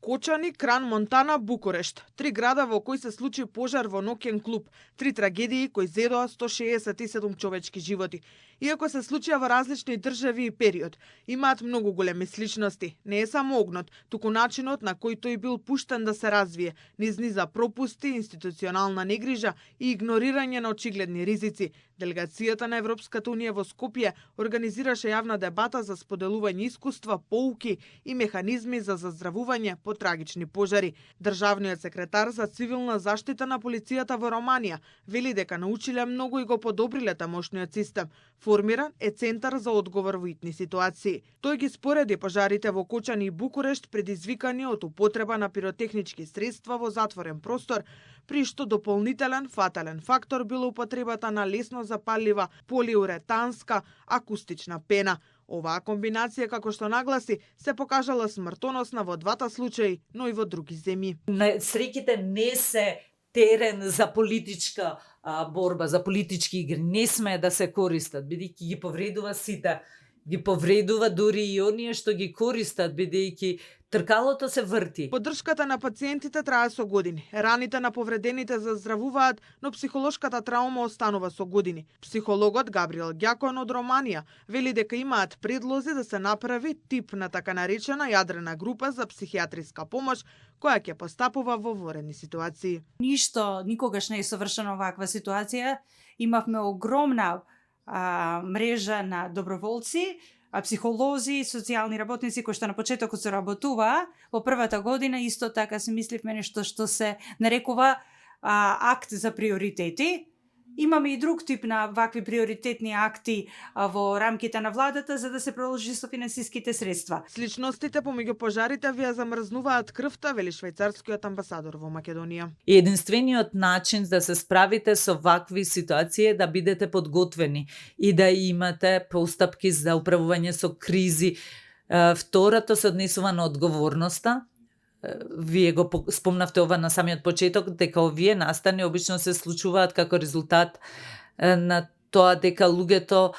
Кочани, Кран, Монтана, Букурешт. 3 града во кои се случи пожар во ноќен клуб. 3 трагедии кои зедоа 167 човечки животи. Иако се случија во различни држави и период, имаат многу големи сличности. Не е само огнот, туку начинот на кој тој бил пуштен да се развие, низ низа пропусти, институционална негрижа и игнорирање на очигледни ризици. Делегацијата на Европската унија во Скопје организираше јавна дебата за споделување искуства, поуки и механизми за заздравување по трагични пожари. Државниот секретар за цивилна заштита на полицијата во Романија вели дека научиле многу и го подобриле тамошниот систем. Формиран е центар за одговор во итни ситуации. Тој ги спореди пожарите во Кочани и Букурешт предизвикани од употреба на пиротехнички средства во затворен простор, при што дополнителен фатален фактор била употребата на лесно запаллива полиуретанска акустична пена. Оваа комбинација, како што нагласи, се покажала смртоносна во двата случаи, но и во други земји. Среќите не се терен за политичка борба, за политички игри. Не сме да се користат, бидејќи ги повредува сите. Ги повредува дури и оние што ги користат, бидејќи тркалото се врти. Поддршката на пациентите трае со години. Раните на повредените заздравуваат, но психолошката траума останува со години. Психологот Габриел Ѓакон од Романија вели дека имаат предлози да се направи тип на така наречена јадрена група за психијатриска помош, која ќе постапува во воредни ситуации. Ништо никогаш не е совршено ваква ситуација. Имавме огромна мрежа на доброволци, психолози, социјални работници кои што на почетокот се работуваа. Во првата година исто така се мисливме нешто што се нарекува акт за приоритети. Имаме и друг тип на вакви приоритетни акти во рамките на владата за да се продолжи со финансиските средства. Сличностите помеѓу пожарите вија замрзнуваат крвта, вели швајцарскиот амбасадор во Македонија. Единствениот начин да се справите со вакви ситуации е да бидете подготвени и да имате постапки за управување со кризи. Второто се однесува на одговорноста. Вие го спомнавте ова на самиот почеток, дека овие настани обично се случуваат како резултат на тоа дека луѓето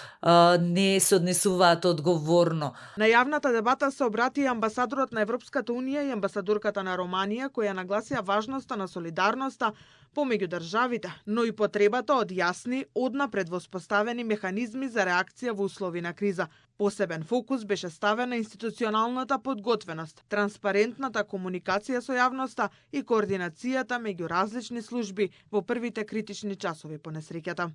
не се однесуваат одговорно. На јавната дебата се обрати и амбасадорот на Европската унија и амбасадорката на Романија, која нагласија важноста на солидарноста помеѓу државите, но и потребата од јасни, однапред воспоставени механизми за реакција во услови на криза. Посебен фокус беше ставен на институционалната подготвеност, транспарентната комуникација со јавноста и координацијата меѓу различни служби во првите критични часови по несреќата.